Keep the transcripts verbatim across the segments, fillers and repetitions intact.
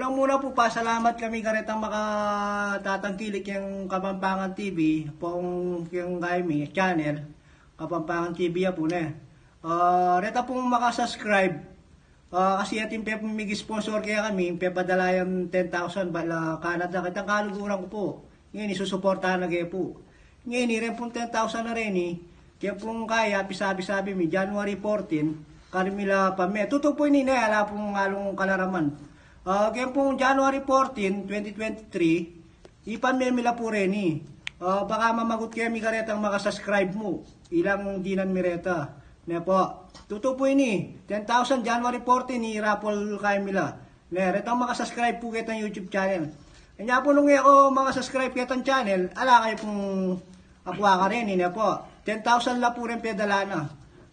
Muna pu, pasalamat kami karetang makatatangkilik keng Kapampangan T V, pung keng kaymi channel, Kapampangan T V ya pu ne. Ah, reta pung makasubscribe, ah, kasi atin pe pung mig-sponsor kekami, pepadala yang ten thousand, bala Canada, ketang kaluguran ku pu. Ngeni, susuportahan na ke pu. Ngeni, reng pung ten thousand a reni, keng pung kaya, pisabi-sabi mi, January fourteen, karin mi la pame. Tutu pu ini ne, ala pung alung kalaraman. Ah, keng pung January fourteen, twenty twenty-three, ipame mi la pu reni. Ah, baka mamagut kami karetang makasubscribe mu. Ilang dinan mi reta. Ne pu. Tutu pu ini, ten thousand January fourteen, i-raffle kami la. Ne, retang makasubscribe pu ketang YouTube channel. Inya pu nung e ko makasubscribe ketang channel, ala kayu pung akua kareni, ne pu. Ten thousand la pu reng pedala na.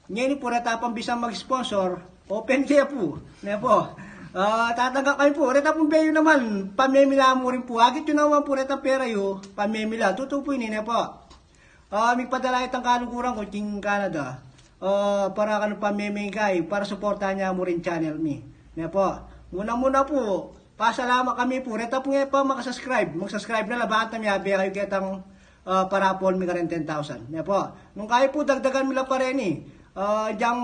Ngeni pu, reta pung bisang mag-sponsor, open ke pu, ne pu. Ah, tatanggap kami pu. Reta pung beyu naman, pame mi la mu rin pu. Agit yu naman pu, retang pera yu, pame mi la. Tutu pu ini, ne pu. Ah, migpadala itang kaluguran ku king Canada. Ah, para kanu pameme kay, para suportahan ya mu rin channel mi. Ne pu. Muna-muna pu, pasalamat kami pu. Reta pung e pa makasubscribe, mag-subscribe na la, bang ata miyabe kayu ketang, ah, pa-raffle mi kareng ten thousand. Ne pu. Nung kayu pu, dagdagan mi la pa reni. Ah, dyang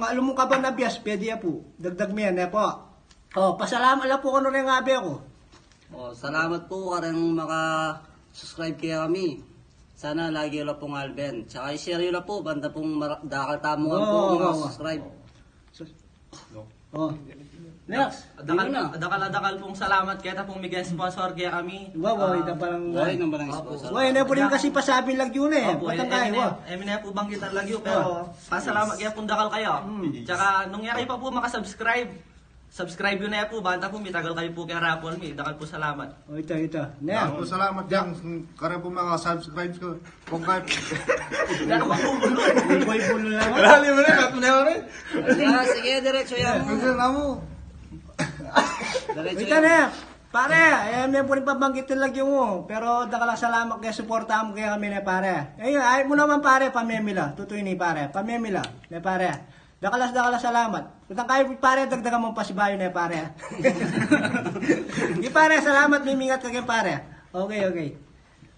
alumukaban a bias, pwede ya pu. Dagdag mi yan, ne pu. O, pasalamat la pu kanu reng abe ku. O, salamat pu kareng maka-subscribe kekami. Sana lagi yu la pung alben. Tsaka i-share yu la pu, banta pung mara-, dakal tamu nga pu, o, maka-subscribe. O. Next. Dakal, dakal, dakal pung salamat keta pung mig-sponsor kekami. Wa, wa, ita pa lang. Wa, ita pa lang sponsor. Wa, ina pu rin kasi pasabi lagyu ne. Opo, batang e, kayu, e, wa. E mi ne pu banggitan lagyu, pero pasalamat keta pung dakal kayu. Hmm. Tsaka nung e kayu pa pu makasubscribe, subscribe yu ne pu, banta pu mitagal kayu pu keng raffle mi. Dakal pu salamat. O, ita, ita. Ne. Dakal pu salamat dyang, kare pu makasubscribe ku. Pungkat. Boy, bulu na. Lalim na, kat mo na yun, e. Ah, sige, diretso yan. Diretso na mu. Diretso yan. Ita ne, pare, e mi pu rin pabanggitan lagyu mu. Pero dakal a salamat keng suporta mu kekami ne, pare. Ayun, ayat mu naman, pare, pameme la. Tutu ini, pare, pameme la. Ne, pare. Dakal a, dakal a salamat. Kutang kayu, pare, dagdagan mung pasibayu ne, pare. Di, pare, salamat, mimingat ka keni, pare. Okay, okay.